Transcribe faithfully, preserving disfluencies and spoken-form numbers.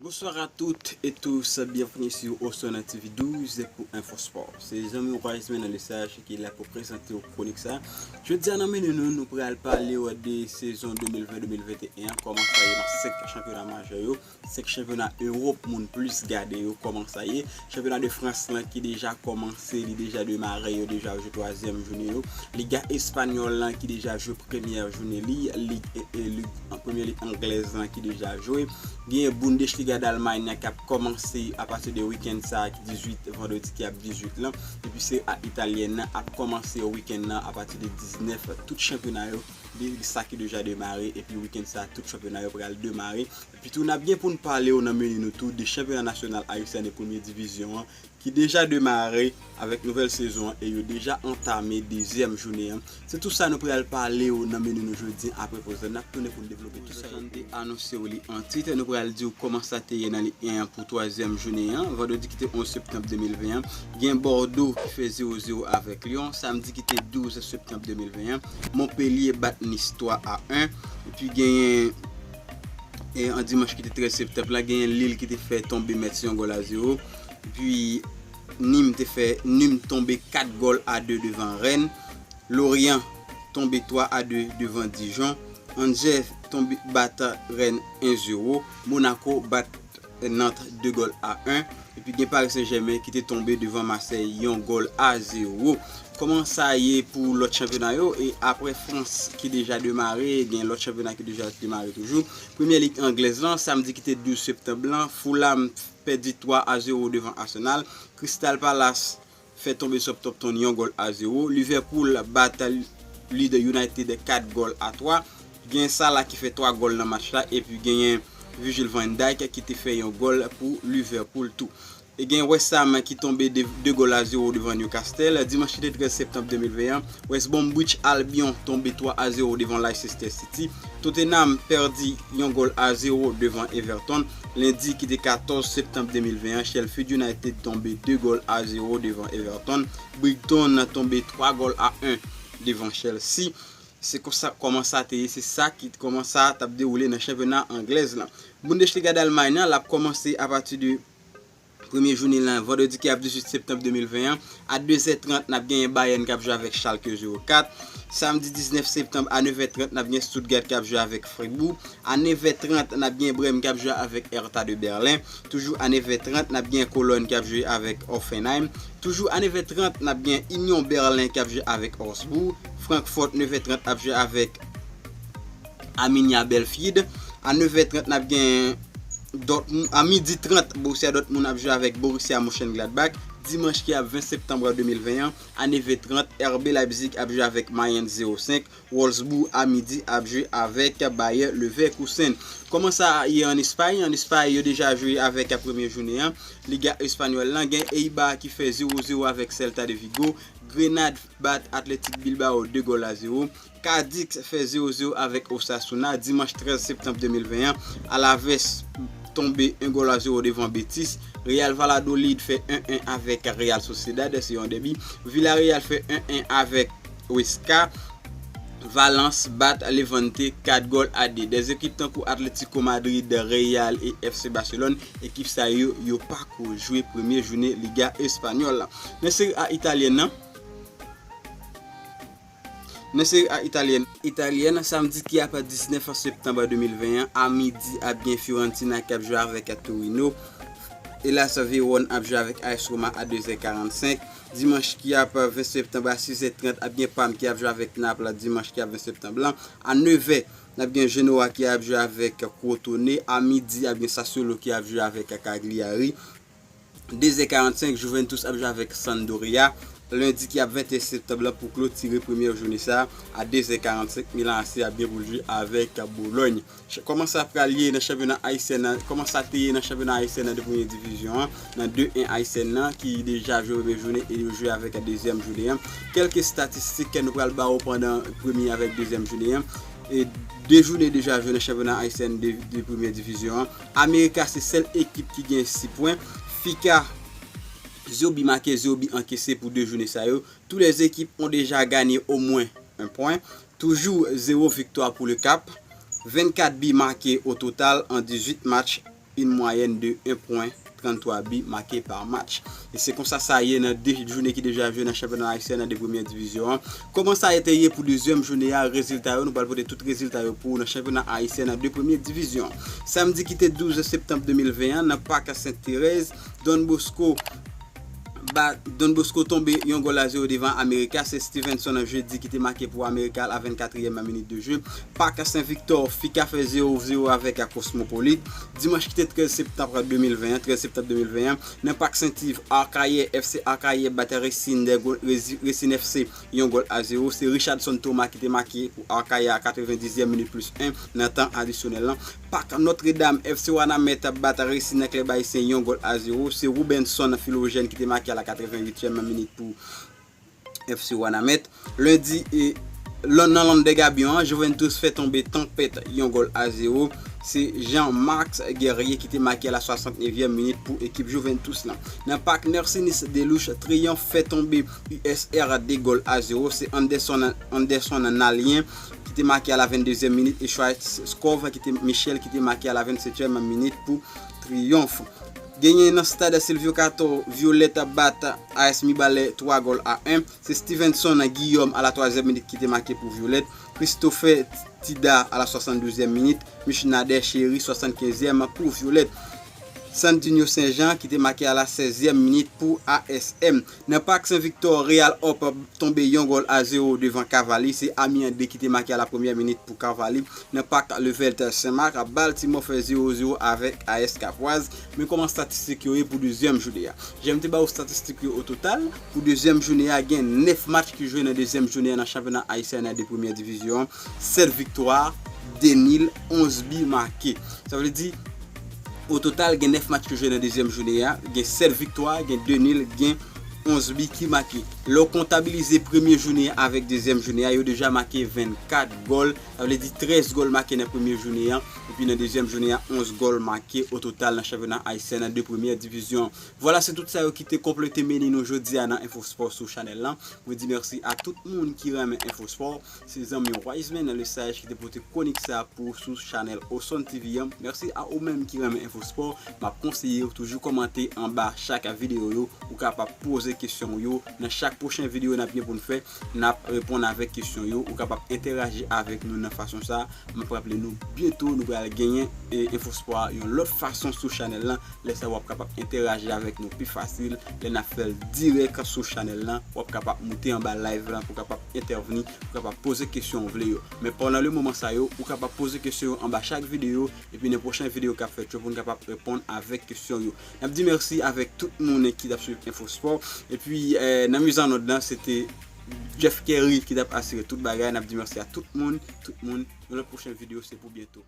Bonsoir à toutes et tous, bienvenue sur Osona T V douze pour Info Sport. Se zanmi w Wiseman nan Lesage ki la pou prezante w kwonik sa. Jodi a nan meni nou, nou pral pale w de sezon de mil ven de mil venteyen, kòman sa ye nan senk chanpyona majè yo, senk chanpyona Ewòp moun plis gade yo, kòman sa ye. Chanpyona de Frans lan ki deja kòmanse, li deja demare, yo deja jwe twazyèm jounen yo. Liga Espanyòl lan ki deja jwe premyè jounen li, lig, e, e, lig, an Premye Lig Anglèz lan ki deja jwe. Gen Bundesliga Dalmay nan k ap kòmanse apati de wikenn sa a ki dizuit, vandredi ki ap dizuit lan. Epi Serie A italyèn nan ap kòmanse wikenn nan apati de diznèf. Tout chanpyona yo, de, sa ki deja demare, epi wikenn sa a, tout chanpyona yo pral demare. Epi tou, n ap gen pou n pale w nan meni nou tou de chanpyona nasyonal ayisyen de premye divizyon an, ki deja demare avèk nouvèl sezon an e yo deja antame dezyèm jounen an. Se tou sa nou pral pale w nan meni nou jodi a. Apre poz la, n ap tounen pou n devlope tou sa. Jan n te anonse w li an tit, nou pral di w kòman sa te ye nan Lig en an pou twazyèm jounen an. Vandredi ki te onz septanm de mil ven an, gen Bordeaux ki fè zewo zewo avèk Lyon. Samdi ki te douz septanm de mil ven an, Montpellier bat Nice twa a en. Epi genyen, e, an dimanch ki te trèz septanm la, genyen Lille ki te fè tonbe Metz yon gòl a zewo. Epi Nîmes te fè, Nîmes tonbe kat gòl a de devan Rennes. Lorient tonbe twa a de devan Dijon. Angers tonbe bat Rennes en zewo. Monaco bat Nantes de gòl a en. Epi gen Paris Saint-Germain ki te tonbe devan Marseille yon gòl a zewo. Kòman sa ye pou lòt chanpyona yo? E apre Frans ki deja demare, gen lòt chanpyona ki deja demare toujou. Premye Lig Anglèz lan, samdi ki te douz septanm lan, Fulham pèdi twa a zewo devan Arsenal. Crystal Palace fè tonbe Southampton yon gòl a zewo. Liverpool bat Leeds United kat gòl a twa. Gen Salah ki fè twa gòl nan match la, epi genyen Virgil van Dijk ki te fè yon gòl pou Liverpool tou. E gen West Ham ki tonbe de, de gòl a zewo devan Newcastle. Dimanch ki te trèz septanm de mil ven an, West Bromwich Albion tonbe twa a zewo devan Leicester City. Tottenham pèdi yon gòl a zewo devan Everton. Lendi ki te katòz septanm de mil ven an, Sheffield United tonbe de gòl a zewo devan Everton. Brighton tonbe twa gòl a en devan Chelsea. Se konsa, kòman sa te ye, se sa ki, kòman sa t ap dewoule nan chanpyona anglèz lan. Bundesliga Dalmay nan, l ap kòmanse apati de premye jounen lan, vandredi ki ap dizuit septanm de mil ven an. A de zè trant, n ap genyen Bayern k ap jwe avèk Schalke zewo kat. Samdi diznèf septanm, a nèf è trant, n ap gen Stuttgart k ap jwe avèk Freiburg. A nèf è trant, n ap gen Brèm k ap jwe avèk Hertha de Berlin. Toujou a nèf è trant, n ap gen Cologne k ap jwe avèk Hoffenheim. Toujou a nèf è trant, n ap gen Union Berlin k ap jwe avèk Augsburg. Francfort, nèf è trant, ap jwe avèk Arminia Bielefeld. A nèf è trant, n ap gen Dortmund. A midi trant, Borussia Dortmund ap jwe avèk Borussia Mönchengladbach. Dimanch ki ap ven septanm de mil ven an, a nèf è trant, R B Leipzig ap jwe avèk Mainz zewo senk. Wolfsburg a midi ap jwe avèk Bayer Leverkusen. Kòman sa ye ann Espay? Ann Espay, yo deja jwe avèk premye jounen an. Liga Espanyòl lan, gen Eibar ki fè zewo zewo avèk Celta de Vigo. Grenade bat Athletic Bilbao de gòl a zewo. Cadix fè zewo zewo avèk Osasuna. Dimanch trèz septanm de mil ven an, Alaves tonbe en gòl a zewo devan Betis. Real Valladolid fè en en avèk Real Sociedad, se yon dèbi. Villarreal fè en en avèk Huesca. Valence bat Levante kat gòl a de. De ekip tankou Atlético Madrid, Real e F C Barcelone, ekip sa yo, yo pako jwe premye jounen Liga Espanyòl la. Nan Seri A italyèn nan, nan Seri A italyèn, italyèn, samdi ki ap diznèf septanm de mil ven an, a midi ap gen Fiorentina k ap jwe avèk Torino. Hellas Vérone ap jwe avèk A S Roma a de zè karannsenk. Dimanch ki ap ven septanm a sis è trant, ap gen Parme ki ap jwe avèk Naples. Dimanch ki ap ven septanm lan, a nèf è, n ap gen Genoa ki ap jwe avèk Crotone. A midi, ap gen Sassuolo ki ap jwe avèk Cagliari. De zè karannsenk, Juventus ap jwe avèk Sampdoria. Lendi ki ap venteyen septanm lan pou klotire premyè jounen sa a, a de zè karannsenk, Milan A C ap gen pou l jwe avèk Bologne. Ch-, kòman sa pral ye nan chanpyona ayisyen nan? Kòman sa te ye nan chanpyona ayisyen nan de premye divizyon an? Nan de en ayisyen nan ki deja jwe premye jounen e yo jwe avèk dezyèm jounen an. Kèlke estatistik ke nou pral ba w pandan premye avèk dezyèm jounen an. E de jounen deja jwe nan chanpyona ayisyen de, de premye divizyon an. Amerika se sèl ekip ki gen sis pwen. Fika Zéro bi make, zéro bi ankese pou de jounen sa yo. Toutes les équipes ont déjà gagné au moins un point. Toujours zéro victoire pour le Cap. Vennkat bi make au total en dix-huit matchs, une moyenne de un point trente-trois bi make par match. E se konsa sa ye nan de jounen ki deja jwe nan chanpyona ayisyen nan de premyè divizyon an. Kòman sa te ye pou dezyèm jounen a, rezilta yo, nou pral pote tout rezilta yo pou ou nan chanpyona ayisyen nan de premyè divizyon. Samdi ki te douz septanm de mil ven an, nan Pak Sent Terèz, Don Bosco ba Don Bosco tonbe yon gòl a zéro devan Amerika. Se Stevenson Jeudi ki te make pou Amerika a la vennkatriyèm minit de jeu. Pak Sen Viktò, Fika fè zéro zéro avèk Cosmopolite. Dimanch ki te trèz septanm de mil ven an, trèz septanm de mil ven an, nan Pak Sent Iv, Akayè, F C Akayè bat Racing de gòl, Resi- Racing F C yon gòl a zéro. Se Richardson Thomas ki te make pou Akayè a katrevendizyèm minit plis en nan tan adisyonèl lan. Pak Nòtredam, F C Wanament ap bat Racing nan klèb ayisyen yon gòl a zéro. Se Roubenson Filogèn ki te make a la katrevenwityèm minit pou F C Wanament. Lendi, e, nan Lann dè Gabyon an, Juventus fè tonbe Tanpèt yon gòl a zéro. Se Jean-Max Guerrier ki te make a la swasantnevyèm minit pou ekip Juventus lan. Nan Pak Nersinis Delouche, Triyonf fè tonbe U S R de gòl a zéro. Se Anderson, Anderson Nalien ki te make a la venndezyèm minit e Schwarzkopf ki te, Michel ki te make a la vennsetyèm minit pou Triyonf. Genyen nan stad Silvio Cator, Violette ap bat A S Mibalè twa gòl a en. Se Stevenson Guillaume a la twazyèm minit ki te make pou Violette. Christopher Tida a la swasanndouzèm minit. Michnader Chéry swasannkenzyèm pou Violette. Sandinho Saint-Jean ki te make a la sèzyèm minit pou A S M. Nan Pak Sen Viktò, Real Op tonbe yon gòl a zéro devan Cavaly. Se Amiens de ki te make a la premyè minit pou Cavaly. Nan Pak Levelt Saint-Marc, Baltimore fè zéro zéro avèk A S Capoise. Men kòman statistik yo ye pou dezyèm jounen an? Jan m te ba w statistik yo o total, pou dezyèm jounen an, gen nèf match ki jwe nan dezyèm jounen an nan chanpyona ayisyen an de premyè divizyon an. Sèt viktwa, de nil, onz bi make. Sa vle di, o total, gen nèf match ki jwe nan dezyèm jounen an. Gen sèt viktwa, gen de nil, gen onz bi ki make. Lè w kontabilize premye jounen an avèk dezyèm jounen an, yo deja make vennkat gòl. Sa vle di trèz gòl make nan premye jounen an. Epi nan dezyèm jounen an, onz gòl make o total nan chanpyona ayisyen an de premyè divizyon. Vwala, se tout sa yo ki te konplete meni nou jodi a nan Enfo Spò sou chanèl lan. Mwen di mèsi a tout moun ki renmen Enfo Spò. Se zanmi w Wiseman Lesage ki te pote kwonik sa pou sou chanèl Oson T V an. Mèsi a ou menm ki renmen Enfo Spò. M ap konseye w toujou kòmante anba chak videyo yo. Ou kapab poze kesyon w yo. Nan chak pwochen videyo n ap gen pou n fè, n ap reponn avèk kesyon yo. Ou kapab entèraji avèk nou nan fason sa. M ap raple nou, byento nou pral genyen, e, Enfo Spò a yon lòt fason sou chanèl lan. Lè sa w ap kapab entèraji avèk nou pi fasil. Lè n ap fè l dirèk sou chanèl lan, w ap kapab moute anba live lan pou w kapab entèvni, pou w kapab poze kesyon w vle yo. Men pandan le moman sa yo, ou kapab poze kesyon yo anba chak videyo, epi nan pwochen videyo k ap fèt yo pou n kapab reponn avèk kesyon yo. N ap di mèsi avèk tout moun ki t ap swiv Enfo Spò. Epi, eh, nan mizannòd lan, se te Jeff Kerry ki t ap asire tout bagay. N ap di mèsi a tout moun, tout moun. Yon lòt pwochen videyo, se pou byento.